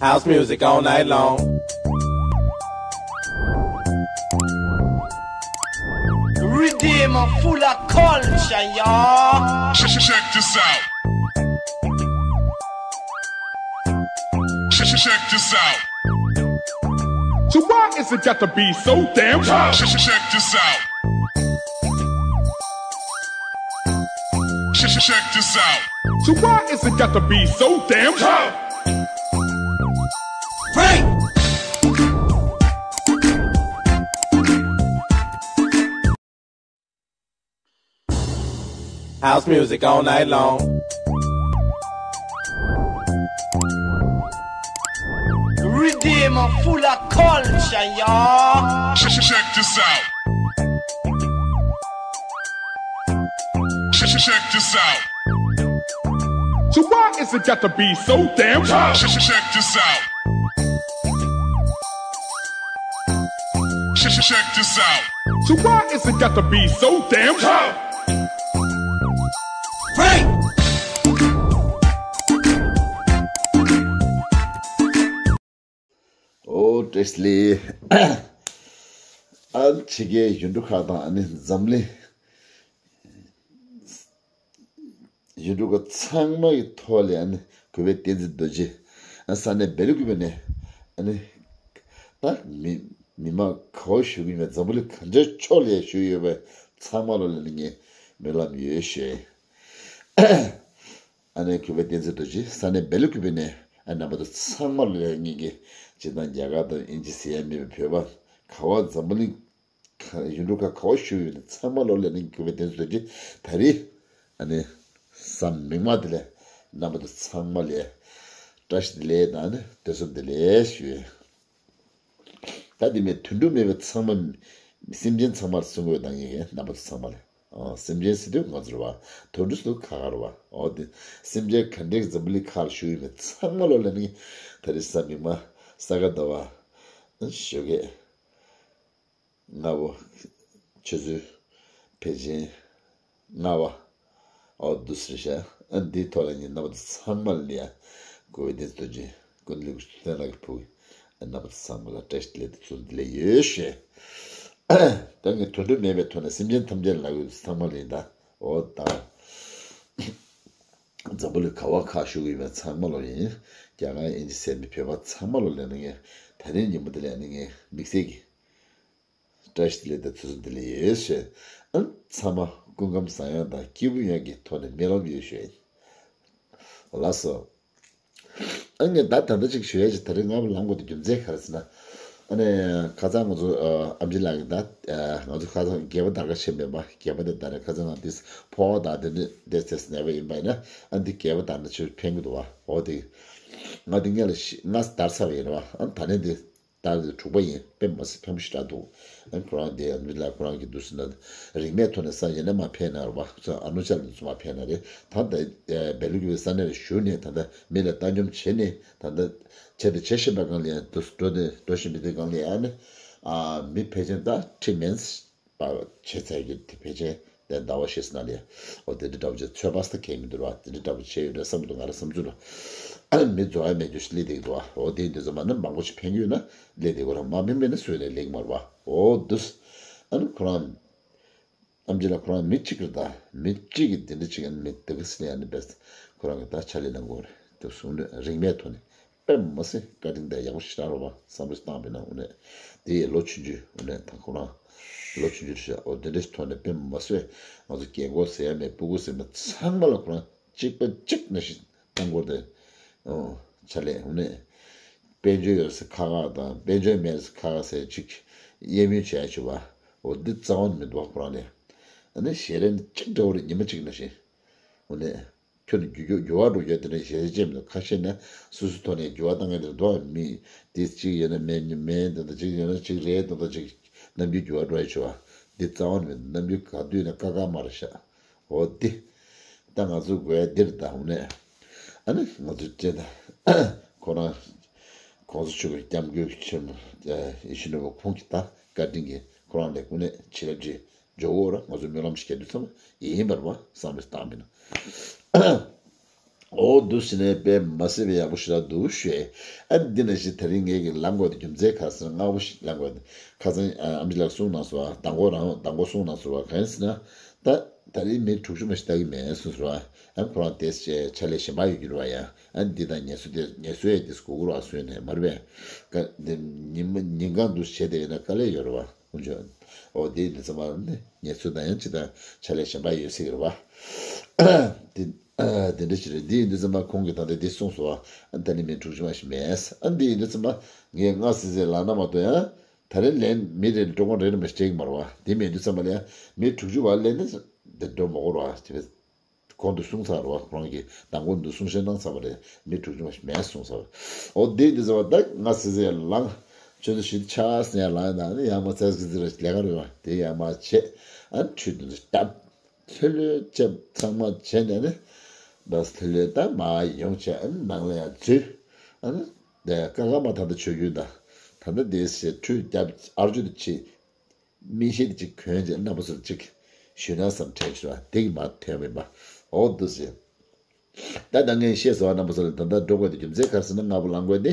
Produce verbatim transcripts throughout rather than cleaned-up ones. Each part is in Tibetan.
House music all night long. Redeem full of culture, y'all. Check, check, check this out. Check, check, check this out. So why is it got to be so damn tough? Check, check, check this out. Check, check, check this out. So why is it got to be so damn tough? House music all night long. Redeem full of culture, y'all. Check, check, check this out. Check, check, check this out. So why is it got to be so damn tough? Check, check, check this out. Check, check, check this out. So why is it got to be so damn tough? Frank! ཨོ་བཀྲ་ཤིས་བདེ་ལེགས། ཨ་ཕྱི་རྒྱལ་ཡུལ་གྲུ་ཁག་དང་ཨ་ནི་འཛམ་གླིང་ཡུལ་གྲུ་ཁག་ཚང་མ་གི་ཐོག་ལས་ཨ་ནི་གུས་པའི་བསྟན་འཛིན་རྡོ་རྗེ་ཨ་ས་གནས་སྦེལ་ཀོབ་ནས་ཨ་ནི་ད་མི་མི་མང་ག་བ་བཞུགས་ཀྱི་མེད། འཛམ་བུ་གླིང་ག་འདྲའི་ཕྱོགས་ལ་བཞུགས་ཡོད་པའི་ཚང་མ་ལོ་ལ་ནི་ངས་སྨོན་ལམ་ཡོད་ཞུ། ཨ་ནེ་གུས་པའི་བསྟན་འཛིན་རྡོ་རྗེ་ས་གནས་སྦེལ་ཀོབ་ནས་ཨ་རྣམ་པ་ཚོ་ཚང་མ་ལ་ངེད་ཀྱི་སྤྱི་བཏང་རྒྱ་གར་དང་དབྱིན་ཇི་ཟེར་ཡ་མེད་པའི་བོད་པ་ག་བ་འཛམ་བུ་གླིང་ཡུལ་གྲུ་ཁག་ག་བ་བཞུགས་ཡོད་ན་ཚང་མ་ལོ་ལ་ནི་གུས་པའི་བསྟན་འཛིན་རྡོ་རྗེ་ད་རེས་ཨ་ནེ་གཟའ་མིག་དམར་དེ་ལ་རྣམ་པ་ཚོ་ཚང་མ་ལ་བཀྲ་ཤིས་བདེ་ལེགས་དང་ཨ་ནེ་བསྟོད་གསོལ་བདེ་ལེགས་ཞུ། ད་འདི་མེད་དུད་འགྲོ་མེད་པའི་ཚང་མ་སེམས་ཅན་ཚང་མར་གསུང་དགོས་དང་ངེས་རྣམ་པ་ཚོ་ཚང་མ་ལ། ཨ་སེམས་ཅན་ཟེར་དུས་ང་ཚོ་རེད་བ། དུད་འགྲོ་ཟེར་དུས་ཁ་ཁ་རེད་བ། འོ་དེ་སེམས་ཅན་ག་འདྲའི་འཛམ་བུ་གླིང་ཁག་ལ་བཞུགས་ཡོད་མེད་ཚང་མ་ལོ་ལ་ནི་ད་རེས་གཟའ་མིག་དམར་ས་ག་ཟླ་བ་ཞོགས་ཀས་སྔ་པོ་ཆུ་ཚོད་ཕལ་ཆེར་ལྔ་པ། ཨོ་དུ་སི་ཤ་ཨ་འདིའི་ཐོག་ལ་ཉིན་རྣམ་པ་ཚང་མ་ལ་ཡ་གུས་པའི་བསྟན་འཛིན་རྡོ་རྗེ་ཀུན་ལེགས་བསྟན་ལགས་ཀྱི་ཕུགས་རྣམ་པ་ཚང་མ་ལ་བཀྲ་ཤིས་བདེ་ལེགས་དང་བསོད་བདེ་ལེགས་ཡོད་ཞེས། ད་ངས་དུད་འགྲོ་མེད་པའི་ཐོག་ནས་སེམས་ཅན་ཐམས་ཅད་ལ་ལག་ཡོད་ཚང་མ་ལ་ཡིན་ད། ཨོ་ད་འཛམ་བུ་གླིང་ག་བ་ཁག་བཞུགས་ཡོད་པའི་ཚང་མ་ལོ་ཡིན། རྒྱ་གར་དབྱིན་ཇི་ཟེར་མི་བོད་པ་ཚང་མ་ལོ་ལ་ནི་ངས་ད་རིང་ཉིན་མོ་འདི་ལ་ནི་ངས་དམིགས་བསལ་གྱི་བཀྲ་ཤིས་བདེ་ལེགས་དང་ཚེ་སྲོག་བདེ་ལེགས་ཡོད་ཞེས། ཨ་ཚང་མ་སྐུ་ཁམས་བཟང་ཡོང་དང་སྐྱིད་པོ་ཡོང་གི་ཐོག་ནས་སྨོན་ལམ་ཡོད་ཞུ། ལགས་སོ། ཨ་ངས་ད་ད་ལྟ་ཅིག་ཞུ་ཡ་ཞིག་ད་རེས་ང་ལངས་དགོས་དུས་རྒྱུ་མཚན་ག་རེ་ཟེར་ན། ཨ་ནི་ཁ་སང་ང་ཚོ་ཨ་ཨམ་ཆི་ལགས་ཀྱིས་ད་ང་ཚོ་ཁ་སང་རྒྱལ་པོ་དར་ཁ་ཆེན་མེད་པ་རྒྱལ་པོ་དེ་ད་རེས་ཁ་སང་ང་འདི་ཕོ་བ་དང་དེ་འདྲ་དེ་ཚེ་ནས་པ་ཡིན་པ་ཡིན་ན་ཨ་འདི་རྒྱལ་པོ་དར་ན་ཆུ་ཕན་གི་འདུག་བ། འོ་དེ་ང་འདི་སྔ་ལ་ཤི་ང་དར་ཚར་བ་ཡིན་རེད་བ། ཨ་ད་ནས་འདི། ལྟར་དྲུག་པ་ཡིན་དཔེ་མ་སྲིད་ཕན་པོ་ཞེ་དྲག་འདུག་ཨ་ཁོ་རང་དེ་ཨ་མི་ལ་ཁོ་རང་གི་འདུག་ཟེར་ན་རིན་མེད་ཐོག་ནས་ས་ཡིན་ན་མ་ཕན་ན་རུ་བ་ཚོ་ཨ་ནུ་ཅག་ལ་ཚོ་མ་ཕན་ན་རེད། ད་ལྟ་སྦེལ་ཀོབ་ས་གནས་ལ་བཞུགས་ནས་ད་ལྟ་མི་ལ་ལྟ་སྙོམས་བྱེད་ནས་ད་ལྟ་བྱས་ཏེ་བྱེད་བཞིན་པ་གང་ལ་ཡང་འདུག་འགྲོ་ནས་འགྲོ་བཞིན་པའི་དེ་གང་ལ་ཡང་ནི་ཨ་མི་ཕལ་ཆེར་ད་ཁྲིད་མེད། པ་བྱས་ཚད་ཀྱི་དེ་ཕལ་ཆེར་དེ་ཟླ་བ་ཤེས་ན་ལས་འོ་དེ་འདྲ་འདྲ་བོ་བྱས་ཚོད་དཔག་ས་གལ་མི་འདུག་བ། དེ་འདྲ་འདྲ་བོ་བྱས་ཡོད་འདྲ་བསམ་འདུག་ང་རང་བསམ་ཚུལ་ལ་མི་རྫོགས་ཡ་མེད་རྒྱུ་ཞིག་སླེབས་བསྡད་འདུག་བ། འོ་དེ་འདི་ཚོ་མ་ནི་མང་པོ་ཞིག་ཕན་གྱི་ཡོད་ན་སླེབས་བསྡད་དགོས་ར་མ་ཕན་མེད་ན་སུས་ལས་ལེགས་མ་རེད་བ། འོ་འདུག་ཨ་ནི་ཁོ་རང་ཨམ་ཆི་ལ་ཁོ་རང་མི་གཅིག་རེད་ད། མི་གཅིག་གིས་དེ་འདྲ་ཅིག་ཨ་ནི་མི་དེ་ག་སི་ལ་ཨ་ནི་བས་ཁོ་རང་གི་ད་ཕྱག་ལས་གནང་དགོས་རེད་དེ་གསུང་རེད་རིན་མེད་ཐོག་ནས། དཔེ་མ་སྲིད་བཀའ་དྲིན་དང་ཡག་པོ་ཞེ་དྲག་རེད་བ། བསམ་བློ་ཞིག་བཏང་བས་ན་འོ་ནས་དེ་ཡི་ལོ་ཆུང་ཆུང་འོ་ནས་ད་ཁོ་རང་ལོ་ཆུང་ཆུང་རེད་ཤག་འོ་དེ་འདྲ་ཞིག་ཐོག་ནས་དཔེ་མ་སྲིད་ང་ཚོ་རྒན་གོག་ཟེར་ཡ་མེད་སྤུ་གུ་ཟེར་མེད་ཚང་མ་ལ་ཁོ་རང་གཅིག་པ་གཅིག་ནང་བཞིན་བཏང་དགོས་ཏེ། ཨོ་ཕྱག་ལས་འོ་ནས་དཔལ་འབྱོར་ཡོད་ས་ཁག་ཁག་དང་དཔལ་འབྱོར་མེད་ས་ཁག་ཁག་ཟེར་གཅིག་གཡས་མིན་བྱས་བྱུང་བ། འོ་འདི་རྩ་བ་ནས་མི་འདུག་བ་ཁོ་རང་ལས། ཨ་ནི་ཞལ་རས་ནི་གཅིག་འདྲ་བོ་རེད་ཉི་མ་གཅིག་ནང་བཞིན། འོ་ནས། ཁྱོད་ནི་འགྱུར་འགྱུར་འགྱུར་བ་འགྲོ་རྒྱུ་དེ་འདྲ་ཞེ་ཅན་མི་འདུག་ཁ་ཤས་ནི་སོ་སོའི་ཐོག་ནས་འགྱུར་བ་བཏང་མཁན་དེ་འདུག་མི་དེ་གཅིག་ཡོད་ན་མེད་མེད་འདི་འདྲ་གཅིག་ཡོད་ན་གཅིག་རེད་འདི་འདྲ་གཅིག་རྣམ་འགྱུར་འགྱུར་བ་འགྲོ་ཡ་ཆེ་བ་འདི་རྩ་བ་ནས་མེད་འདུག་རྣམ་འགྱུར་ག་དུས་ནས་ཀ་ཀ་མ་རེད་ཤག་འོ་འདི་ད་ང་ཚོ་དགོས་ཡ་འདིར་ད་འོ་ནས་ཨ་ནི་ང་ཚོ་བཅས་ད་ཁོ་རང་གོང་ས་མཆོག་གི་སྐྱབས་མགོན་ཆེན་མོ་ཡེ་ཤེས་ནོར་བུ་ཁོང་གི་ད་བཀའ་དྲིན་གྱིས་ཁོ་རང་ལས་དངོས་གནས་བྱིན་རླབས་ཅིག་འཇོག་འོ་ར་ང་ཚོ་སྨོན་ལམ་ཞིག་རྒྱག་དུས་ཙམ་ཡིན་པར་བ་བསམ་པའི་བཏང་མིན། འོ་འདུག་ཟེར་ནས་དཔེ་མ་སྲིད་པའི་ཡག་པོ་ཞེ་དྲག་འདུག་ཞུས། ཨ་འདི་ནང་བཞིན་དེ་རིང་ངས་ཀྱི་ལངས་དགོས་དེ་རྒྱུ་མཚན་ག་རེ་ཟེར་ན། སྔ་པོ་ཞིག་ལངས་དགོས་དེ་ཁ་སང་ཨ་ཨམ་ཆི་ལགས་གསུངས་གནང་སོང་བ། མདང་དགོང་རང་མདང་དགོང་གསུངས་གནང་སོང་བ། གང་ཡིན་ཟེར་ན། ད་ད་རེས་མི་དྲུག་ཅུ་མ་ཞིག་ལྟ་གི་མེད་གསུངས་སོང་བ། ཨ་ཁོ་རང་དེ་ཕྱག་ལས་གཞན་པ་ཡོད་རྒྱུ་རེད་བ། ཡ་ཨ་འདི་དང་ངལ་གསོ་དེ་ངལ་གསོ་ཡས་དེ་སྒུག་དགོས་རེད་བ་གསུངས་ནས་མ་རེད་པས། ཀ་འདི་ཉིན་མ་ཉིན་གང་འདུག་བྱས་བསྡད་ཡོད་ན་དཀའ་ལས་ཡོད་རེད་བ། ཁོང་ཚོ། འོ་དེ་ཡིན་དུས་ཙམ་པ་ནི་ངལ་གསོ་དང་ཡང་ཅི་དང་ཕྱག་ལས་གཞན་པ་ཡོད་སྲིད་ཀྱི་རེད་བ། དེ་དེ་འདྲ་ཞིག་རེད། འདི་ཡིན་དུས་ཙམ་པ་ཁོང་གིས་ད་ལྟ་འདི་གསུངས་སོང་བ། ཨ་ད་ནི་མི་དྲུག་ཅུ་མ་ཞིག་མེད། ཨ་འདི་ཡིན་དུས་ཙམ་པ་ངས་སྔ་སེ་སེ་ལངས་ན་མ་གཏོགས་ཡང་ད་རེས་ལན་མི་རེ་ལ་སྤྲོ་ཁང་རེ་རེ་མ་ཞིག་སྤྲད་ཀྱི་མ་རེད་བ། དེ་མེད་དུས་ཙམ་པ་ལ་ཡང་མི་དྲུག་ཅུ་བ་ལན་ནི་དེ་འགྲོ་མ་དགོས་རེད་བ། དེ་གོང་དུ་གསུངས་ཚར་བ། ཁོ་རང་གིས་མདང་དགོང་དུ་གསུང་བཤད་གནང་ཚར་བ་རེད། མི་དྲུག་ཅུ་མ་ཞིག་མེད་གསུངས་ཚར་བ། འོ་དེ་འདི་ཚོ་བ་ད་ང་སི་སི་ལངས། ཆུ་ཚོད་བཞི་ཆ་ཟིན་ཡར་ལངས་ཡིན་ན་ནི་ཡར་མར་ཙག་ཙིག་ཙིག་ལས་ཀ་རེད་བ། དེ་ཡར་མར་བྱས། ཨ་ཁྲུས་དུ་བཏབ། ལྷོད་ལྷོད་བྱས་ཚང་མ་བྱས་ནས་ནི་བས་ལྷོད་ལྷོད་ད་མར་ཡོང་བྱས། ཨ་ནང་ལ་ཡར་འཛུལ། ཨ་ནི་དེ་ཀ་ཀ་མ་ད་ལྟ་ཆོས་བརྒྱུད་ད་ད་ལྟ་དེ་ཟེར་ཁྲུས་བརྒྱབ། ཨར་ཅུ་དུ་ཆེ། མིག་ཤེལ་དེ་གཅིག་གོན་བྱས་རྣམ་པ་ཚོར་གཅིག་ཞུས་ན་བསམ་དྲན་བྱུང་བ། དེ་གི་མ་ཐོན་མིན་པ། འོ་འདུག་ཟེར། ད་ད་ངས་བཤད་སོང་བ། རྣམ་པ་ཚོ་ལ་ད་ལྟ་འགྲོ་དགོས་དེ་རྒྱུ་མཚན་ག་རེ་ཟེར་ན། སྔ་པོ་ལངས་དགོས་དེ་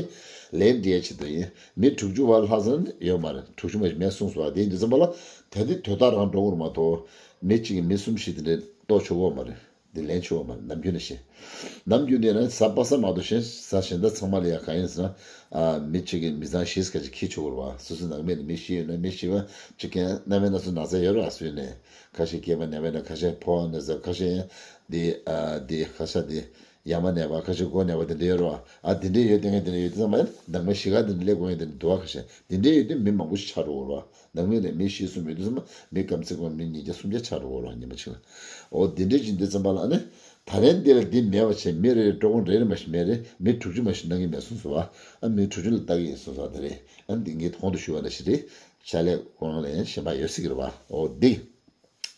ལན་འདྲི་ཡའི་ཆེད་དུ་ཡིན། མི་དྲུག་ཅུ་བ་ལྷག་ཙམ་ཡོད་མ་རེད། དྲུག་ཅུ་མ་ཞིག་མེད་གསུངས་སོང་བ། དེ་ཡིན་དུས་ཙམ་པ་ལ་དེ་འདི་དོ་བདག་རང་འགྲོ་དགོས་མ་གཏོགས་མི་གཅིག་གིས་མི་གསུམ་བཞི་དེ་འདྲས་གཏོགས་ཆོག་གི་མ་རེད། འདི་ལན་ཆོག་མ་རེད། ནམ་རྒྱུན་ནང་བཞིན། ནམ་རྒྱུན་དེ་ན་གཟའ་པ་སངས་མ་གཏོགས་གཞན་གཟའ་གཞན་དག་ཚང་མ་ལ་ཡ་གང་ཡིན་ཟེར་ན། ཨ་མི་གཅིག་གིས་མི་ཚང་བཞི་ཁ་ཅིག་འཁྱེར་ཆོག་གི་རེད་བ། སོ་སོའི་ནང་མི་ནས་མི་བཞི་ཡོད་ན་མི་བཞི་བ་གཅིག་གིས་རྣམ་པ་སྣ་ཚོགས་ན་ཚ་ཡོད་རེད་བ། སོ་ནས་ཁ་ཤས་སྐེད་པ་ན་བ་ན། ཁ་ཤས་ཕོ་བ་ན་ཚ། ཁ་ཤས་འདི་ཨ་འདི་ཁ་ཤས་འདི་ཡ་མ་ན་བ། ཁ་ཤས་མགོ་ན་བ། དེ་འདྲ་ཡོད་རེད་བ། ཨ་དེ་འདྲ་ཡོད་དེ་ངས་དེ་འདྲ་ཡོད་དེ་ཚང་མ་ནང་མི་བཞི་ག་དེ་འདྲ་སླེབས་དགོས་ཡ་དེ་འདྲ་འདུག་བ། ཁ་ཤས་དེ་འདྲ་ཡོད་དུས་མི་མང་པོ་ཞིག་ཆགས་འགྲོ་གི་རེད་བ། ནང་མི་ལ་མི་བཞི་གསུམ་ཡོད་དུས་ཙམ་པ་མི་སྐམ་སེ་སྐམ་མི་ཉིས་བརྒྱ་སུམ་བརྒྱ་ཆགས་འགྲོ་གི་རེད་བ། ཉི་མ་གཅིག་ལ། འོ་དེ་འདྲ་ཅིག་འདི་ཙམ་པ་ལ་ཨ་ནི་ད་ལན་འདི་ལ་འདི་མེད་པ་བྱས། མི་རེ་རེ་སྤྲོ་ཁང་རེ་རེ་མ་ཞིག་མེད་རེད། མི་དྲུག་ཅུ་མ་ཞིག་གནང་གི་མེད་གསུངས་སོང་བ། ཨ་མི་དྲུག་ཅུ་ལ་ལྟ་གི་ཡིན་གསུངས་སོང་བ། དེ་རེད། ཨ་འདི་ངས་གོང་དུ་ཞུས་པ་འདྲ་ཞིག་རེད། ཕྱག་ལས་ཁོ་རང་ལ་ཡང་གཞན་པ་ཡོད་སྲིད་ཀྱི་རེད་བ། འོ་འདི།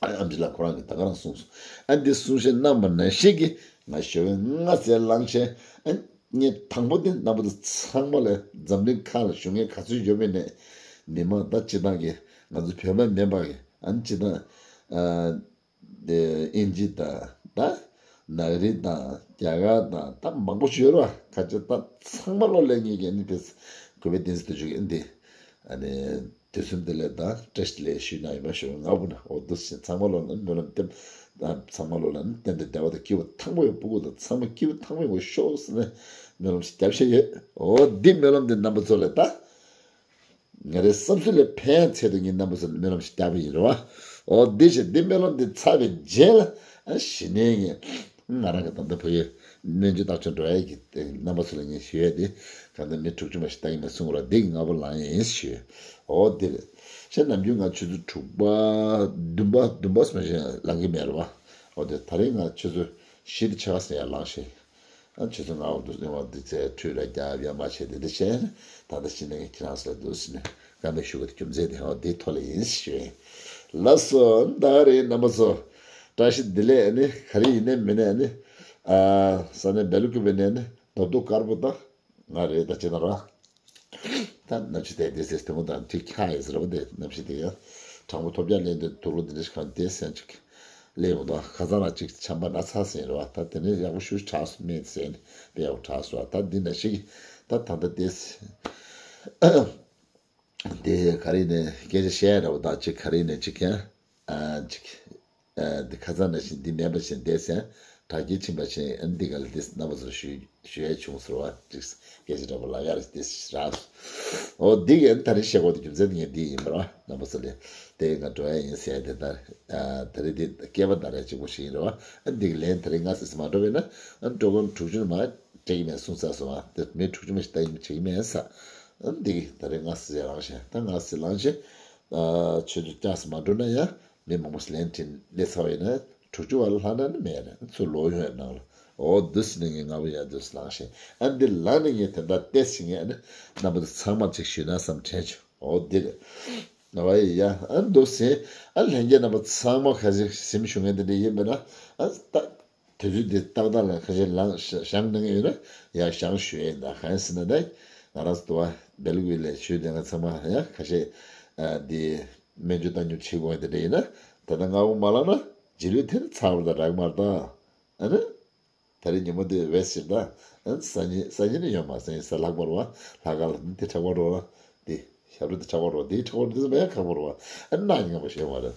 ཨ་ཨམ་ཆི་ལགས་ཁོ་རང་གིས་ད་ག་རང་གསུངས་སོང་། ཨ་འདི་གསུང་བཤད་གནང་བ་ནང་བཞིན་གྱི་ང་ཞོགས་པ་སྔ་སེ་ལངས་བྱས། ཨ་ངས་དང་པོ་དེ་རྣམ་པ་ཚོ་ཚང་མ་ལ། འཛམ་གླིང་ཁག་ལ་བཞུགས་མཁན་ག་ཚོད་ཡོད་མེད་ནས་མི་མང་ད་སྤྱི་བཏང་གི་ང་ཚོ་བོད་པ་མིན་པ་གི། ཨ་ནི་སྤྱི་བཏང་ཨ་དེ་དབྱིན་ཇི་དང་ད་ནག་རི་དང་རྒྱ་གར་དང་ད་མང་པོ་ཞིག་ཡོད་རེད་བ། ཁ་ཆེ་ད་ཚང་མ་ལོ་ལེགས་ཉེས་ཀྱི་ཨ་ནི་ཕེ་གུས་པའི་བསྟན་འཛིན་དུ་བཅུག་གི་ཨ་ནི་དེ། ཨ་ནི་དུས་གསུམ་བདེ་ལེགས་དང་བཀྲ་ཤིས་བདེ་ལེགས་ཞུས་གནང་ཡོད་པ་ཞུ། ང་བུ་ན་འོ་འདུག་སེ་ཚང་མ་ལོ་ན་སྨོན་ལམ་བཏབ། ཚང་མ་ལོ་ན་གཏན་དུ་བདེ་བ་དང་སྐྱིད་པ་ཐང་པོ་ཡོང་། སྤུ་གུ་དང་ཚང་མ་སྐྱིད་པ་ཐང་པོ་ཡོང་བ་ཤོག་ཟེར་ནས་སྨོན་ལམ་ཞིག་བརྒྱབ་བཞག་ཡོད། འོ་འདི་སྨོན་ལམ་འདི་རྣམ་པ་ཚོ་ལ་ད་ང་རའི་བསམ་ཚུལ་ལ་ཕན་ཆེད་དུ་ངས་རྣམ་པ་ཚོ་ལ་སྨོན་ལམ་ཞིག་བརྒྱབ་པ་ཡིན་རེད་བ། འོ་འདི་བཞིན་འདི་སྨོན་ལམ་འདི་ཚར་བའི་རྗེས་ལ་ཨ་གཞི་ནས་ངས་ང་རང་གི་ད་ལྟ་ཕ་གིའི་སྨན་བཅོས་བརྟག་དཔྱད་འགྲོ་ཡ་གི་རྣམ་པ་ཚོ་ལ་ངས་ཞུ་ཡ་དེ། གང་ལྟར་མི་དྲུག་ཅུ་མ་ཞིག་ལྟ་གི་མེད་གསུང་རོགས། འདི་གི་སྔ་པོ་ལངས་ཡ་ཡིན་ཞུ། འོ་འདི་རེད། ཤ་ནམ་རྒྱུན་ང་ཆུ་ཚོད་དྲུག་པ་བདུན་པ་བདུན་པ་སོང་ཞིག་ལངས་གི་མེད་རེད་བ། འོ་དེ་ད་རེས་ང་ཆུ་ཚོད་བཞི་དང་ཕྱེད་ཀ་ཟིན་ཡར་ལངས་ཤིང་། ཨ་ཆུ་ཚོད་ལྔ་པ་དུ་སོང་བ་འདི་ཚེ་ཁྲུས་ར་རྒྱབ་ཡ་མ་བྱས་དེ་འདྲ་བྱས་ནས་ད་ལྟ་ཕྱི་ནས་ཁྱེད་རང་ཚོ་ལ་འདུག་ཟེར་ནས་བཀའ་མོལ་ཞུ་དགོས་དེ་རྒྱུ་མཚན་དེ་འོ་དེའི་ཐོག་ལ་ཡིན་ཞུ། ལགས་སོ། ད་རེས་རྣམ་པ་ཚོ་བཀྲ་ཤིས་བདེ་ལེགས། ཨ་ནི་ག་རེ་ཡིན་ནའི་མིན་ནའི་ཨ་ནི་ཨ་ས་གནས་སྦེལ་ཀོབ་ནས་ཨ་ནི་རྡོ་རྡོ་དཀར་པོ་དང་། ང་རེད་ད་ཅི་ན་ར། ད་གནམ་གཤིས་དེ་དེ་ཟེར་དེ་མོ་དང་ཐིག་ཁ་ཡིན་ཟེར་བ་དེ་གནམ་གཤིས་དེ་ཡང་གྲང་མོ་ཐོབ་རྒྱག་ལེན་དུ་དུག་ལོག་འདི་འདྲ་ཞིག་གང་དེ་སེམས་ཅིག་ལེན་མོ་དང་ཁ་སང་ལ་ཅིག་ཆམ་པ་ན་ཚ་ཟེར་རེད་བ། ད་དེ་ནས་ཡག་པོ་ཞུ་དྲག་སོང་མེད་ཟེར་ནས་དཔེ་ཡག་པོ་དྲག་སོང་བ། ད་འདི་ན་ཞིག་ད་ད་ད་དེ་དེ་ག་རེ་ནས་སྐད་ཆ་བཤད་རེད་བ། ད་ཅིག་ག་རེ་ནས་ཅིག་ཡང་ཨ་ཅིག་ཨ་འདི་ཁ་སང་ནང་བཞིན་འདི་མེད་པ་བཞིན་བསྡད་ཟེར། དྲག་སྐྱེད་ཕྱིན་པ་བཞིན་ཨ་འདི་ག་ལ་འདི་རྣམ་པ་ཚོར་ཞུ་ཞུ་ཡ་བྱུང་ཟེར་བ། ཅིག་སྐད་ཆ་འདྲ་པོ་ལབ་ཡ་རེད་དེ་རག་སོང་། འོ་འདི་ག་ད་རེས་བཤད་དགོས་དེ་རྒྱུ་མཚན་ངས་འདི་ཡིན་པ་ར། རྣམ་པ་ཚོ་ལ་དེ་ང་འགྲོ་ཡ་ཡིན་ཟེར་དེ་ལྟར་ཨ་ད་རེས་འདི་སྐལ་པ་ད་རེས་གཅིག་པོ་ཞིག་ཡིན་རེད་བ། ཨ་འདི་ག་ལན་ད་རེས་ང་སྲིད་སྲིད་མ་འགྲོ་བས་ན་ཨ་འགྲོ་མཁན་དྲུག་ཅུ་ནས་མ་སྤྲད་ཀྱི་མེད་གསུངས་ཚར་སོང་བ། དེ་མི་དྲུག་ཅུ་མ་ཞིག་ལྟ་ཡིན་བྱེད་ཀྱི་མེད་ས། ཨ་འདི་ག་ད་རེས་ང་སྲིད་ལངས་ཤག་ད་ང་སྲིད་ལངས་ཤག་ཨ་ཆུ་ཚོད་བཅུ་མ་འགྲོ་ན་ཡང་མི་མང་པོ་ཞིག་ལན་བྲིས་སླེབས་ཚར་བ་ཡིན་ན་དྲུག་ཅུ་བ་ལྷག་ན་ནི་མེད་རེད། ཚུར་ལོག་ཡོང་ཡ་ནང་ལ་འོ་འདི་སྲིད་ནས་ངས་ང་བོ་ཡ་འདི་སྲིད་ལངས་ཤིང་ཨ་འདི་ལངས་ནས་ངས་དེ་འདྲ་བལྟས་ཤིང་ངས་ཨ་ནི་རྣམ་པ་ཚོ་ཚང་མར་ཅིག་ཞུས་ན་བསམ་དྲན་བྱུང་། འོ་འདི་རེད། ང་བ་ཡི་ཡ་ཨ་འདུག་ཟེར། ཨ་ལྷན་རྒྱས་རྣམ་པ་ཚང་མ་ཁ་ཤས་གཟིམ་བཞུགས་མཁན་དེ་འདྲ་ཡིན་པས་ན་ཨ་ད། དུས་ཚོད་འདི་ཏག་ཏག་ལ་ཁ་ཤས་ལངས་བཞེངས་གནང་གི་ཡོད་ན་ཡར་བཞེངས་ཞུ་ཡས་ཡིན། ད་གང་ཡིན་ཟེར་ན་ད་ང་རང་ཚོ་དུ་བ་སྦེལ་ཀོབ་ལ་ཆོས་སྡེ་ཁག་ཚང་མ་ཡང་ཁ་ཤས་ཨ་འདི་སྨན་བཅོས་བཏང་མྱོང་བྱེད་དགོས་ཡ་དེ་འདྲ་ཡིན་ན་ད་ལྟ་སྔ་པོ་མ་ལངས་ན་རྗེས་ལུས་དེ་ནི་ཚར་བ་དང་རག་མ་རེད་ད། ཨ་ནི། ད་རེས་ཉིན་མོ་འདི་བས་ཟེར་ད། ཨ་སང་ཉིན་སང་ཉིན་ནི་ཡོད་མ་སང་ཉིན་གཟའ་ལྷག་པ་རེད་བ། ལྷག་དཀར་ལ་འདི་ཁྲག་པ་རེད་བ། འདི་ཞབས་བྲོ་འདི་ཁྲག་པ་རེད་བ། འདི་ཁྲག་པ་འདི་ཚོ་མེད་ཁག་པོ་རེད་བ། ཨ་གནག་ཉེས་པ་ཞེ་མ་རེད།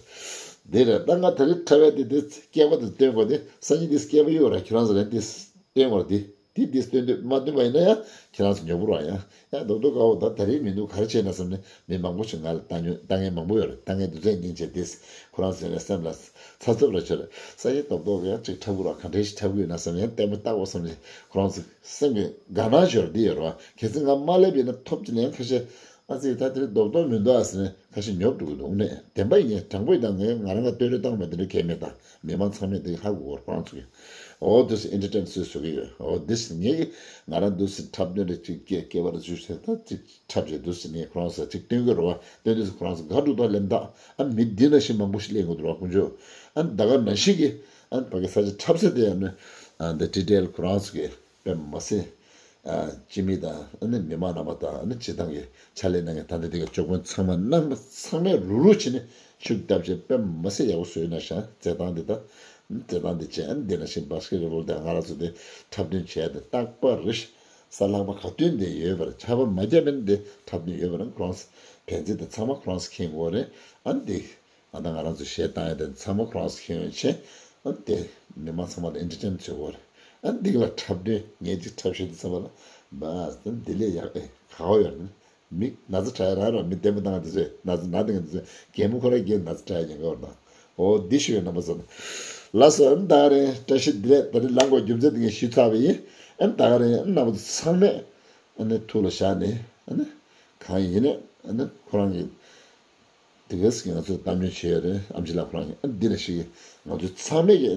འདི་རེད་ད། ང་ད་རེས་ཁྲ་བས་འདི་འདི་སྐྱེས་པ་འདི་སྟོན་དགོས་འདི། སང་ཉིན་འདི་སྐྱེས་པ་ཡོད་ར། ཁྱེད་རང་ཚོ་ལ་འདི་སྟོན་དགོས་ར། འདི་འདི་འདི་སྟོན་འདོད་མ་སྟོན་པ་ཡིན་ན་ཡང་ཁྱེད་རང་ཚོ་ཉོ་པོ་ར་ཡང་། ཡང་རྡོག་རྡོག་དཀར་པོ་ད་ད་རེས་མི་འདུག་ག་རེ་བྱས་ན་བསམ་ནས་མི་མང་པོ་ཞིག་ང་ལ་ལྟ་ཉོ་ལྟ་མཁན་མང་པོ་ཡོད་རེད། ལྟ་མཁན་དུས་ཚོད་ཉིན་བྱས་ཏེ་ཁོ་རང་ཚོའི་སེམས་ལ་ཚ་ཚབ་ར་ཆེ་རེད། སང་ཉིན་རྡོག་རྡོག་ཡང་ཅིག་འཁྲབ་དགོས་ར། ག་འདྲས་ཤིག་འཁྲབ་དགོས་ཡོད་ན་བསམ་ནས་ཡང་ལྟད་མོ་ལྟ་དགོས་བསམ་ནས་ཁོ་རང་ཚོ་སེམས་ཀྱི་དགའ་སྣང་ཞོར་འདི་ཡོད་རེད་བ། གལ་སྲིད་ང་མ་སླེབས་པ་ཡིན་ན་ཐོབ་ཀྱི་ནས་ཁ་ཤས་ཨ་ཙི་ད་དེ་རྡོག་རྡོག་མི་འདུག་ཨ་ཟེར་ནས་ཁ་ཤས་ཉོབ་འགྲོ་གི་འདུག་ནས། བདེན་པ་ཡིན། དྲང་པོ་ཡིན། ད་ངས་ང་རང་ལ་བསྟོད་ར་བཏང་མེད། དེ་འདྲ་གལ་མེད། ད་མི་མང་ཚང་མས་དེ་ཧ་གོ་གི་རེད། ཁོ་རང་ཚོ་གིས་འོ་དེ་སུ་ཨེན་ཊར་ཊེན་སུས་བཟོ་གི་ཡོད། འོ་དེ་སུ་ངས་ང་རང་དུ་སུ་འཁྲབ་སྟོན་རེ་ཅིག་སྐད་སྐད་པར་ཞུ་ཟེར། ད་ཅིག་འཁྲབ་བྱས་དུ་སུ་ནས་ཁོ་རང་ཚོ་ཅིག་སྟོན་གི་རེད་བ། སྟོན་དུས་སུ་ཁོ་རང་ཚོ་དགའ་འགྲོ་ད་ལན་ད། ཨ་མི་འདི་ན་ཞིག་མང་པོ་ཞིག་སླེབས་གི་འདུག་ར་དཀོན་མཆོག་ཨ་ད་ག་ན་ཞིག་གི་ཨ་ཕ་གི་ས་ཆ་འཁྲབ་ས་དེ་ཡང་ནི་ཨ་འདི་ཊི་ཊི་ཨེལ་ཁོ་རང་ཚོ་གི་དཔེ་མ་སྲིད། ཨ་སྤྱི་མི་དང་ཨ་ནི་མི་མང་རྣམ་པ་དང་ཨ་ནི་སྤྱི་བཏང་གི་ཕྱག་ལས་གནང་མཁན་ད་ལྟ་དེ་ག་སྐྱོ་དཔོན་ཚང་མ་རྣམ་པ་ཚང་མས་རུག་རུག་བྱས་ནས་ཤུགས་བརྒྱབ་བྱས་དཔེ་མ་སྲིད་ཡག་པོ་བཟོས་ན་ཤག་རྩེད་ཐང་འདི་དང་། རྩེད་ཐང་འདི་བྱས་ཨ་ནི་འདི་ན་ཞིག་བྷ་སི་ཀེ་ཊི་བྷོལ་དང་ང་རང་ཚོ་འདི་འཁྲབ་སྟོན་བྱས་ཏེ་རྟག་པར་རེ་གཟའ་ལྷག་པ་ག་དུས་འདི་ཡོད་པར་ཆར་པ་མ་བརྒྱབ་པ་ཡིན་ན་འདི་འཁྲབ་སྟོན་ཡོད་པ་ན་ཁོ་རང་ཚོ་བན་ཚེ་དང་ཚང་མ་ཁོ་རང་ཚོ་མཁྱེན་དགོས་རེད། ཨ་ནི་འདི། ང་དང་ང་རང་ཚོ་གཞས་བཏང་ཡ་དེ་ཚང་མ་ཁོ་རང་ཚོ་མཁྱེན་ཡོད་ཆེ། ཨ་དེ་མི་མང་ཚང་མ་ལ་ཨེན་ཊར་ཊེན་བྱེད་དགོས་རེད། ཨ་འདི་ལ་འཁྲབ་སྟོན་ངས་ཅིག་འཁྲབ་ཤེས་དུས་ཙམ་པ་ལ་མ་ཨ་འདི་ལས་ཡག་ཨེ་ག་བ་ཡོད་རེད། མི་ན་ཚ་དྲག་ཡ་རང་རང་མི་བདེ་མོ་བཏང་དུས་ཚོད་ན་ཚ་ན་དེ་ག་དུས་ཚོད་རྒན་མོ་ཁོ་ར་རྒན་ན་ཚ་དྲག་ཡ་རྒན་ག་བ་དང་། འོ་འདི་ཞུ་ཡོད་རྣམ་པ་ཚོ། ལགས་སོ། ཨ་ད་ག་རེད། བཀྲ་ཤིས་བདེ་ལེགས། ད་རེས་ལངས་དགོས་རྒྱུ་མཚན་དེ་ངས་ཞུས་ཚར་བ་ཡིན། ཨ་ད་ག་རེད། ཨ་རྣམ་པ་ཚོ་ཚང་མས་ཨ་ནི་ཐུགས་ལ་བཞག་ནས་ཨ་ནི་གང་ཡིན་ནས་ཨ་ནི་ཁོ་རང་གི་དེ་ག་ཟིག་ང་ཚོས་གཏམ་ཉོན་བྱས་ཡོད་རེད། ཨེམ་ཆི་ལགས་ཁོ་རང་གིས་ཨ་འདི་ལ་ཞིག་ང་ཚོ་ཚང་མས་ཀྱི་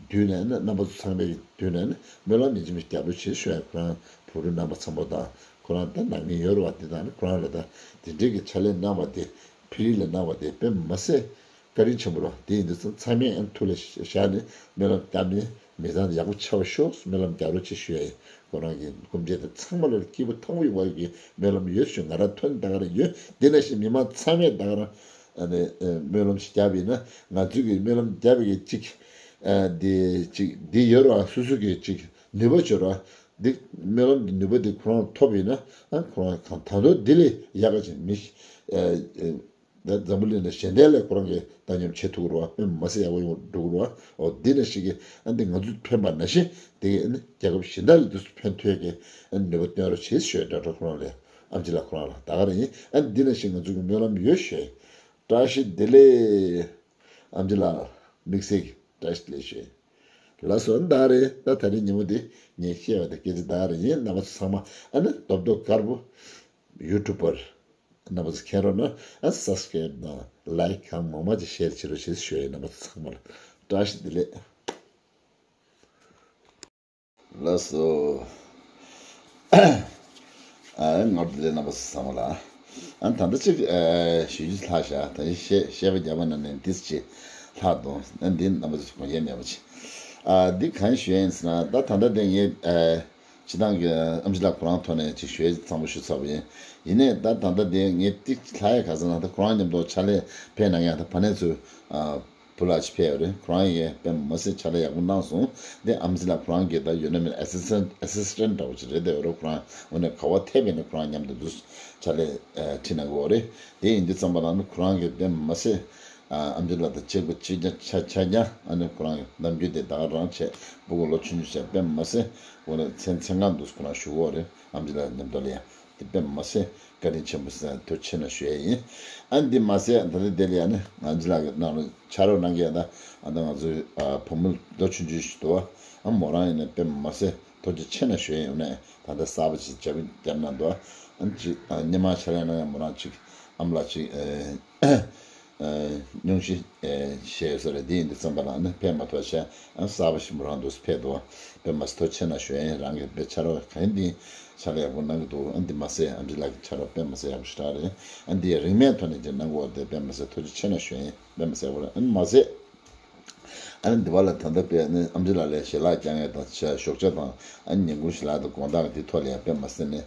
མདུན་ནས་ཨ་ནི་རྣམ་པ་ཚོ་ཚང་མས་ཀྱི་མདུན་ནས་ཨ་ནི་སྨོན་ལམ་ཡིན་གཅིག་མིན་གཅིག་རྒྱབ་སྐྱོར་བྱེད་ཞུ་ཡ། ཁོ་རང་བུ་ཕྲུག་རྣམ་པ་ཚང་མ་དང་ཁོ་རང་ད་ནང་མི་ཡོད་རེད་བ། དེ་དང་ནི་ཁོ་རང་ལ་ད་དེ་འདྲའི་གི་ཕྱག་ལས་གནང་བ་དེ་ཕི་རི་ལ་གནང་བ་དེ་དཔེ་མ་སྲིད་བཀའ་དྲིན་ཆེན་པོ་རེད། དེ་ཡིན་དུས་ཚང་མས་ཨ་ནི་ཐུགས་ལ་བཞག་ནས་སྨོན་ལམ་བཏབ་ནས་མི་ཚང་ཡག་པོ་ཆགས་པ་ཤོག་སྨོན་ལམ་རྒྱབ་སྐྱོར་བྱེད་ཞུ་ཡ་ཡིན། ཁོ་རང་གི་སྐུ་མཆེད་དང་ཚང་མ་ལ་སྐྱིད་པོ་ཐང་པོ་ཡོང་བ་ཡོད་ཀྱི་སྨོན་ལམ་ཡོད་ཞུ། ང་རང་ཐོན་ད་ག་རང་ཡོད། དེ་ནང་བཞིན་མི་མང་ཚང་མས་ད་ག་རང་ཨ་ནི་ཨ་སྨོན་ལམ་ཞིག་རྒྱབ་ཡིན་ན་ང་ཚོས་ཀྱི་སྨོན་ལམ་རྒྱབ་པའི་གཅིག་ཨ་དེ་གཅིག་དེ་ཡོད་རེད་བ། སོ་སོ་གི་གཅིག་ནུས་པ་ཡོད་རེད་བ། འདི་སྨོན་ལམ་གྱི་ནུས་པ་འདི་ཁོ་རང་ཐོབ་ཡིན་ན་ཨ་ཁོ་རང་གང་ད་དུང་འདི་ལས་ཡག་ག་ཅིག་མི་ཨ་ཨ། ད་འཛམ་བུ་གླིང་ནས་གཞན་དོན་ལས་ཁོ་རང་གིས་བཏང་སྙོམས་བྱེད་ཐུབ་ཀྱི་རེད་བ། དཔེ་མ་སྲིད་ཡག་པོ་ཡོང་འགྲོ་གི་རེད་བ། འོ་འདི་ནང་བཞིན་གྱི་ཨ་འདི་ང་ཚོས་ཕན་པ་ནང་བཞིན་དེ་གིས་ཨ་ནི་རྒྱལ་ཁབ་གཞན་དག་ལ་དུས་སུ་ཕན་ཐོགས་ཀྱི་ཨ་ནི་ནུས་པ་བཏོན་རོགས་བྱེད་ཞུ་ཡ། ཌོག་ཊར་ཁོ་རང་ལ་ཨེམ་ཆི་ལགས་ཁོ་རང་ལ་ད་ག་རང་ཡིན། ཨ་འདི་ནང་བཞིན་ང་ཚོ་གི་སྨོན་ལམ་ཡོད་ཞུ་ཡ། བཀྲ་ཤིས་བདེ་ལེགས། ཨེམ་ཆི་ལགས་དམིགས་བསལ་གྱི་བཀྲ་ཤིས་བདེ་ལེགས་ཞུ་ཡ། ལགས་སོ། ཨ་ནི་ད་ག་རེད། ད་ད་རེས་ཉིན་མོ་འདི་ངས་བཤད་པ་དེ་སྐད་ཆ་ད་ག་རང་ཡིན། རྣམ་པ་ཚོ་ཚང་མ་ཨ་ནི་རྡོག་རྡོག་དཀར་པོ་ཡུ་ཊུབ་པར་རྣམ་པ་ཚོ་མཁྱེན་རོགས་གནང་། ཨ་སབ་སི་ཀ་རེབ་དང་ལའིཀ་གང་མང་མང་ཅིག་ཤེར་བྱེད་རོགས་བྱེད་ཞུ་ཡ་ཡིན། རྣམ་པ་ཚོ་ཚང་མ་ལ་བཀྲ་ཤིས་བདེ་ལེགས། ལགས་སོ། ཨ་ངར་བདེ་ལེགས་རྣམ་པ་ཚོ་ཚང་མ་ལ། ཨ་ད་ལྟ་ཅིག་ཨ་ཞུ་རྒྱུ་ལྷག་བཞག་ད་བཤད་བཤད་པ་རྒྱབ་པ་ན་ནས་འདི་ཅིག་ལྷག་འདུག་ཨ་འདི་རྣམ་པ་ཚོ་དགོངས་འགལ་མེད་པ་ཅིག་ཨ་འདི་གང་ཞུ་ཡིན་ཟེར་ན་ད་ད་ལྟ་དེ་ངས་ཨ། སྤྱི་བཏང་གི་ཨེམ་ཆི་ལགས་ཁོ་རང་ཐོག་ནས་ཅིག་ཞུ་ཡས་གཙང་པོ་ཞུ་ཚར་བ་ཡིན། ཡིན་ནའི་ད་ད་ལྟ་དེ་ངས་ཏིག་ལྷག་ཡས་ག་ཟེར་ན་ད་ཁོ་རང་མཉམ་དུ་ཕྱག་ལས་ཕེབས་གནང་མཁན་ད་ཕ་ནས་ཚུར་ཨ་བུ་ལགས་ཅིག་ཕེབས་ཡོད་རེད། ཁོ་རང་གིས་དཔེ་མ་སྲིད་ཕྱག་ལས་ཡག་པོ་གནང་སོང་། དེ་ཨེམ་ཆི་ལགས་ཁོ་རང་གིས་ད་ཡོད་ན་མེད་ན་ཨེ་སི་སི་ཊེན་ཊི་ཨེ་སི་སི་ཊེན་ཊི་འདྲ་བོ་ཅིག་རེད་དེ་ཡོད་རེད། ཁོ་རང་འོ་ནས་ག་བ་ཐེབས་ཡིན་ན་ཁོ་རང་མཉམ་དུ་འདུག་ཕྱག་ལས་ཨ་ཁྲིད་གནང་གི་ཡོད་རེད། དེ་ཡིན་དུས་ཙམ་པ་ལ་ནི་ཁོ་རང་གིས་དཔེ་མ་སྲིད་ཨ་ཨེམ་ཆི་ལགས་དང་གཅིག་པ་གཅིག་རྐྱང་ཆ་ཆ་རྐྱང་ཨ་ནི་ཁོ་རང་གི་ནམ་རྒྱུན་དེ་ད་ག་རང་བྱས་སྤུ་གུ་ལོ་ཆུང་ཆུང་བྱས་དཔེ་མ་སྲིད་འོ་ན་མཚན་མཚན་གང་འདུག་ཁོ་རང་ཞུ་གི་ཡོད་རེད། ཨེམ་ཆི་ལགས་མཉམ་དུ་ལ་ཡང་དེ་དཔེ་མ་སྲིད་བཀའ་དྲིན་ཆེན་པོ་ཟེར་ཐུགས་རྗེ་ཆེ་གནང་ཞུ་ཡས་ཡིན། ཨ་འདི་མ་ཟད་ད་ལྟ་དེ་ལ་ཡང་ནི་ཨེམ་ཆི་ལགས་ཀྱི་ནང་ལ་ཕྱག་རོགས་གནང་མཁན་ད་ཨ་ད་ང་ཚོའི་ཨ་བུ་མོ་ལོ་ཆུང་ཆུང་ཞིག་འདུག་ཨ་མོ་རང་ཡིན་ན་དཔེ་མ་སྲིད་ཐུགས་རྗེ་ཆེ་གནང་ཞུ་ཡས་ཡིན། འོ་ན་ད་ལྟ་གསར་པ་ཞིག་བརྒྱབ་བརྒྱབ་གནང་འདུག་ཨ་ཅིག་ཨ་སྔོན་མ་ཕྱག་ལས་གནང་མཁན་མོ་རང་ཅིག་ཨ་མ་ལགས་ཅིག་ཨ། སྙུང་གཞི་བཞེས་ཡོད་ས་རེད། དེ་ཡིན་དུས་ཙམ་པ་ལ་ནི་ཕེབས་མ་ཐུབ་བྱས་གསར་པ་ཞིག་མོ་རང་འདུག་ཕེབས་འདུག་དཔེ་མ་སྲིད་ཐུགས་རྗེ་ཆེ་གནང་ཞུ་ཡས་ཡིན། རང་གི་དཔེ་ཕྱག་རོགས་གང་ཡིན་འདི་ཕྱག་ལས་ཡག་པོ་གནང་གི་འདུག་ཨ་འདི་མ་ཟད་ཨེམ་ཆི་ལགས་ཀྱི་ཕྱག་རོགས་དཔེ་མ་སྲིད་ཡག་པོ་ཞེ་དྲག་རེད། ཨ་འདི་རིན་མེད་ཐོག་ནས་ཀྱི་གནང་དགོས་དེ་དཔེ་མ་སྲིད་ཐུགས་རྗེ་ཆེ་གནང་ཞུ་ཡས་ཡིན། དཔེ་མ་སྲིད་ཡག་པོ་རེད། ཨ་འདི་མ་ཟད། ཨ་ནི་འདི་བ་ལ་ད་ལྟ་དཔེ་ནི་ཨེམ་ཆི་ལགས་ལ་ཞལ་ལག་བཀྱག་མཁན་དང་ཆ་ཞོགས་ཇ་དང་ཨ་ནི་ཉིན་གུང་ཞལ་ལག་དང་དགོང་དག་འདི་ཐོག་ལ་ཡང་དཔེ་མ་སྲིད་ནི་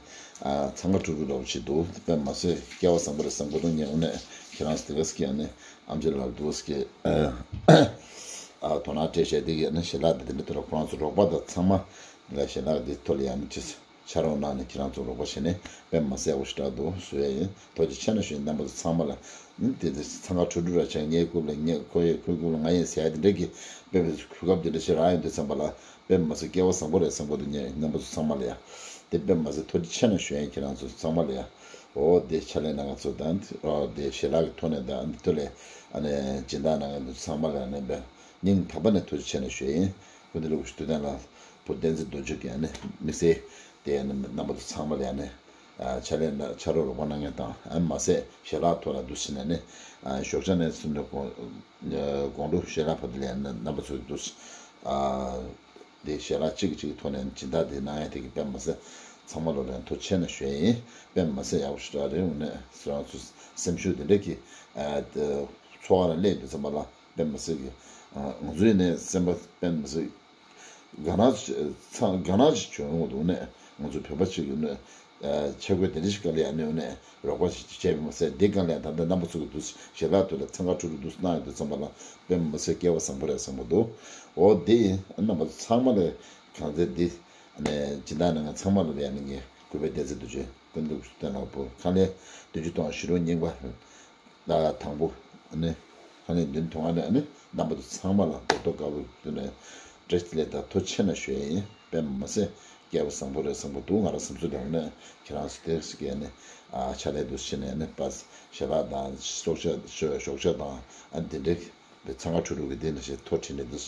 ཨ་འཚང་ཁ་དཀྲུག་དཀྲུག་འདྲ་བོ་ཞིག་འདུག་དཔེ་མ་སྲིད་སྐལ་བ་བཟང་པོ་རེད་བསམ་གི་འདུག་ངས་དངོས་གནས་ཁྱེད་རང་ཚོ་དེ་ག་ཟིག་གིས་ཨ་ནི་ཨེམ་ཆི་ལགས་ལ་འདུག་ཟེར་གི་ཨ་ ཨ་དོ་སྣང་སྤྲད་བྱས་དེ་གི་ཨ་ནི་ཞལ་ལག་དེ་དེ་འདྲ་ཐོག་ལ་ཁོ་རང་ཚོ་རོགས་པ་དང་ཚང་མ་ལ་ཞལ་ལག་དེ་ཐོག་ལ་ཡང་ནི་ཅི་ཕྱག་རོགས་གནང་ནས་ཁྱེད་རང་ཚོ་རོགས་པ་བྱས་ནས་དཔེ་མ་སྲིད་ཡག་པོ་ཞེ་དྲག་འདུག་བཟོ་ཡ་ཡིན། ཐུགས་རྗེ་ཆེ་ན་ཞུ་ཡིན། རྣམ་པ་ཚོ་ཚང་མ་ལ་ཨ་ནི་དེ་འཚང་ཁ་འཁྲུག་འཁྲུག་ར་བྱས། ངའི་རྐུབ་ལ་ངས་ཁོ་ཡས་ཁོའི་རྐུབ་ལ་ང་ཡས་ཟེར་ཡ་དེ་འདྲ་གི་དཔེ་མ་སྲིད་གོ་སྐབས་དེ་འདྲ་ཞིག་རག་ཡོང་དུས་ཙམ་པ་ལ་དཔེ་མ་སྲིད་སྐལ་བ་བཟང་པོ་རེད་བསམ་གི་འདུག་ངས་རྣམ་པ་ཚོ་ཚང་མ་ལ་ཡ་དེ་དཔེ་མ་སྲིད་ཐུགས་རྗེ་ཆེ་ན་ཞུ་ཡིན། ཁྱེད་རང་ཚོ་ཚང་མ་ལ་ཡ། འོ་དེ་ཕྱག་ལས་གནང་མཁན་ཚོ་དང་འོ་དེ་ཞལ་ལག་གི་ཐོག་ནས་དང་འདི་ཐོག་ལས་ཨ་ནི་སྦྱིན་བདག་གནང་མཁན་ཚོ་ཚང་མ་ལ་ཨ་ནི་དཔེ་སྙིང་ཐག་པ་ནས་ཐུགས་རྗེ་ཆེ་ནས་ཞུ་ཡིན། སྐུ་མདུན་སློབ་དགེ་བཀྲ་ཤིས་དོན་ལྡན་ལགས་བུ་བསྟན་འཛིན་རྡོ་རྗེ་གིས་ཨ་ནི་དམིགས་བསལ་དེ་ཨ་ནི་རྣམ་པ་ཚོ་ཚང་མ་ལ་ཨ་ནི་ཕྱག་ལས་གནང་ཕྱག་རོགས་རོགས་པ་གནང་མཁན་དང་ཨ་ནི་མ་ཟད་ཞལ་ལག་ཐོག་ལ་འདུག་ཕྱིན་ནས་ཨ་ནི་ཞོགས་ཇ་ནས་བཟུང་ནས་དགོང་དགོང་དྲོ་ཞལ་ལག་བར་དུ་ལ་ཨ་ནི་རྣམ་པ་ཚོ་འདུག་དེ་ཞལ་ལག་གཅིག་གིས་གཅིག་གི་ཐོག་ནས་སྦྱིན་བདག་དེ་གནང་ཡ་དེ་གི་དཔེ་མ་ཟད་ཚང་མ་ལོ་ལ་ཐུགས་རྗེ་ཆེ་ན་ཞུ་ཡ་ཡིན། དཔེ་མ་ཟད་ཡག་པོ་ཞེ་དྲག་རེད། འོ་ན་ཁྱེད་རང་ཚོ་སེམས་ཤུགས་དེ་འདྲ་གི་ཨ་འཚོ་བ་ལ་སླེབས་དུས་ཙམ་པ་ལ་དཔེ་མ་ཟད་གི་ཨ་ང་ཚོ་ཡིན་ནའི་སེམས་པ་དཔེ་མ་ཟད་དགའ་སྣང་ཚ་དགའ་སྣང་ཞིག་བྱུང་ཡོང་གི་འདུག་ནས་ང་ཚོ་བོད་པ་ཅིག་ཡིན་ནའི། ཆས་གོས་དེ་འདྲ་ཞིག་ག་ལ་ཡང་ནས་ནས་རོགས་པ་ཞིག་བྱས་པ་མ་ཟད། འདི་ག་ལ་ཡང་ད་ལྟ་རྣམ་པ་ཚོ་གི་འདུག་ཞལ་ལག་དུ་ལ་འཚང་ཁ་འཁྲུག་འཁྲུག་འདུག་གནང་ཡོད་དུས་ཙམ་པ་ལ་དཔེ་མ་ཟད་སྐལ་བ་བཟང་པོ་རེད་བསམ་གི་འདུག་འོ་འདི་ཡིན། རྣམ་པ་ཚོ་ཚང་མ་ལ་གང་ཚེ་འདི་ནས་སྦྱིན་བདག་གནང་མཁན་ཚང་མ་ལ་ཡང་ནི་ངས་གུས་པས་བསྟན་འཛིན་རྡོ་རྗེ་སྐུ་མདུན་སྟོན་ལ་བོ་ཁ་ལས་བདུན་ཅུ་དང་བཞི་རུ་རྙིང་པ། ལ་དང་པོ་ཨ་ནི་ཧ་ནི་བདུན་ཐོང་ཨ་ནི་ཨ་ནི་རྣམ་པ་ཚོ་ཚང་མ་ལ་རྡོག་རྡོག་དཀར་པོའི་བདུན་ནས་བཀྲ་ཤིས་བདེ་ལེགས་དང་ཐུགས་རྗེ་ཆེ་ན་ཞུ་ཡ་ཡིན། དཔེ་མ་ཟད་སྐལ་བ་བཟང་པོ་རེད་བསམ་པ་འདུག་ང་རང་བསམ་ཚུལ་དང་ནི་ཁྱེད་རང་ཚོ་དེ་ཟིག་གི་ཨ་ནི་ཨ་ཕྱག་ལས་འདུག་ཕྱིན་ནས་ཨ་ནི་པ་ཞལ་ལག་དང་སྲོག་ཆགས་ཞོགས་ཇ་དང་ཨ་ནི་དེ་འདྲའི་འཚང་ཁ་འཁྲུག་འཁྲུག་གི་དེ་ནི་ཞེས་ཐོ་བྲིས་ནས་འདུག་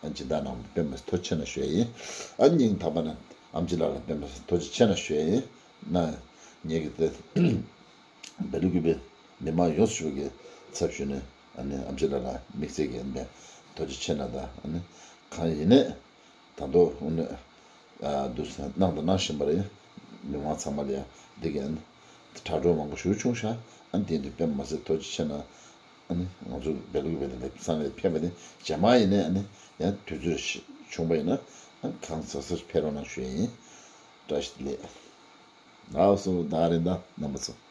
ཨ་ནི་སྦྱིན་བདག་གནང་བ་དཔེ་མ་ཟད་ཐུགས་རྗེ་ཆེ་ན་ཞུ་ཡ་ཡིན། ཨ་ནི་སྙིང་ཐག་པ་ནས་ཨེམ་ཆི་ལགས་ལ་དཔེ་མ་ཟད་ཐུགས་རྗེ་ཆེ་ན་ཞུ་ཡ་ཡིན། ན་ངེད་ཀྱི་དེ། བལ་ཡུལ་གྱི་མི་མང་ཡོངས་སུ་ཀྱི་ཚབ་ཞུས་ནས་ཨ་ནི་ཨེམ་ཆི་ལགས་ལ་དམིགས་བསལ་གྱི་ཨ་ནི་ཐུགས་རྗེ་ཆེ་ན་དང་ཨ་ནི་གང་ཡིན་ནས་ད་དུང་ཨ་ནི་ཨ་འདུག་སེ་གནང་དང་གནང་བཞིན་པ་རེད། མི་མང་ཚང་མ་ལ་ཡང་འདི་གའི་ཨ་ནི་དྲ་གྲོགས་མང་པོ་ཞིག་བྱུང་ཤག་ཨ་ནི་དེ་འདི་དཔེ་མ་ཟད་ཐུགས་རྗེ་ཆེ་ན་ཨ་ནི་ང་ཚོ་བལ་ཡུལ་གྱི་བལ་ཡུལ་ས་ནས་ཕེབས་པ་དེ་རྗེས་མ་ཡིན་ནས་ཨ་ནི་ཡང་དུས་ཚོད་བྱུང་བ་ཡིན་ན་ཨ་ནི་གང་ཟག་སར་ཕེབས་རོགས་གནང་ཞུ་ཡ་ཡིན། བཀྲ་ཤིས་བདེ་ལེགས། ལགས་སོ་ད་རེད་ད་རྣམ་པ་ཚོ།